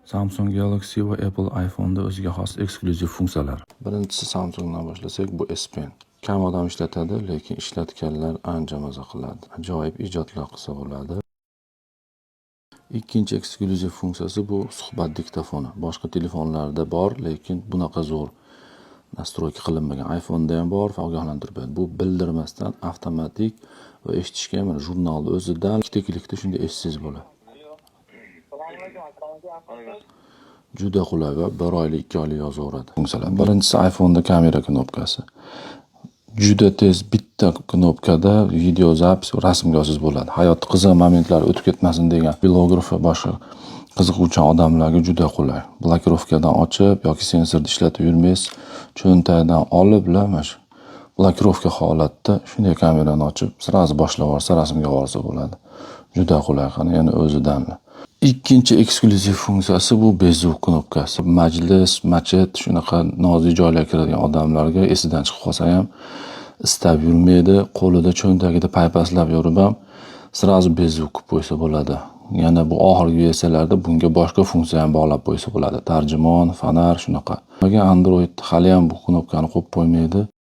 Samsung Galaxy va Apple iPhone'da o'ziga xos eksklyuziv funksiyalar. Birinchisi, Samsungdan boshlasak, bu S Pen. Kam odam ishlatadi, lekin ishlatganlar ancha maza qiladi. Ajoyib ijodlar qilsa bo'ladi. Ikkinchi eksklyuziv funksiyasi bu suhbat diktofoni. Boshqa telefonlarda bor, lekin bunaqa zo'r настройка qilinmagan. iPhone'da ham bor, ogohlantirib beradi. Bu bildirmasdan avtomatik va eshitishga ham, mana, jurnalni o'zidan ikkita klikda shunday eshitsangiz bo'ladi. Assalomu alaykum, akram aka. Juda qulay va bir oylik, 2 oylik yozaveradi. Funksiyalar. Birinchisi, iPhone'da kamera knopkasi. Juda tez bitta knopkada video запись, rasmga olsangiz bo'ladi. Hayotni qiziq momentlari o'tib ketmasin degan bloger va boshqa qiziquvchan odamlarga juda qulay. Блокировка dan ochib yoki sensorni ishlatib yurmaysiz, cho'ntakdan olibla, mana shu блокировка holatda shunday kamerani ochib, сразу boshlab yuborsa, rasmga olsa bo'ladi. Juda qulay, qani, yana o'zidan. Ikkinchi eksklyuziv funksiyasi bu беззвук knopkasi. Majlis, machit, shunaqa nozik joylarga kiradigan odamlarga esidan chiqib qolsa ham istab yurmaydi. Qo'lida, cho'ntagida paypaslab yurib ham сразу беззвук qilib qo'ysa bo'ladi. Yana bu oxirgi versiyalarda bunga boshqa funksiya ham bog'lab qo'ysa bo'ladi. Tarjimon, fonar, shunaqa. Nimaga Android hali ham bu knopkani qo'yib qo'ymaydi?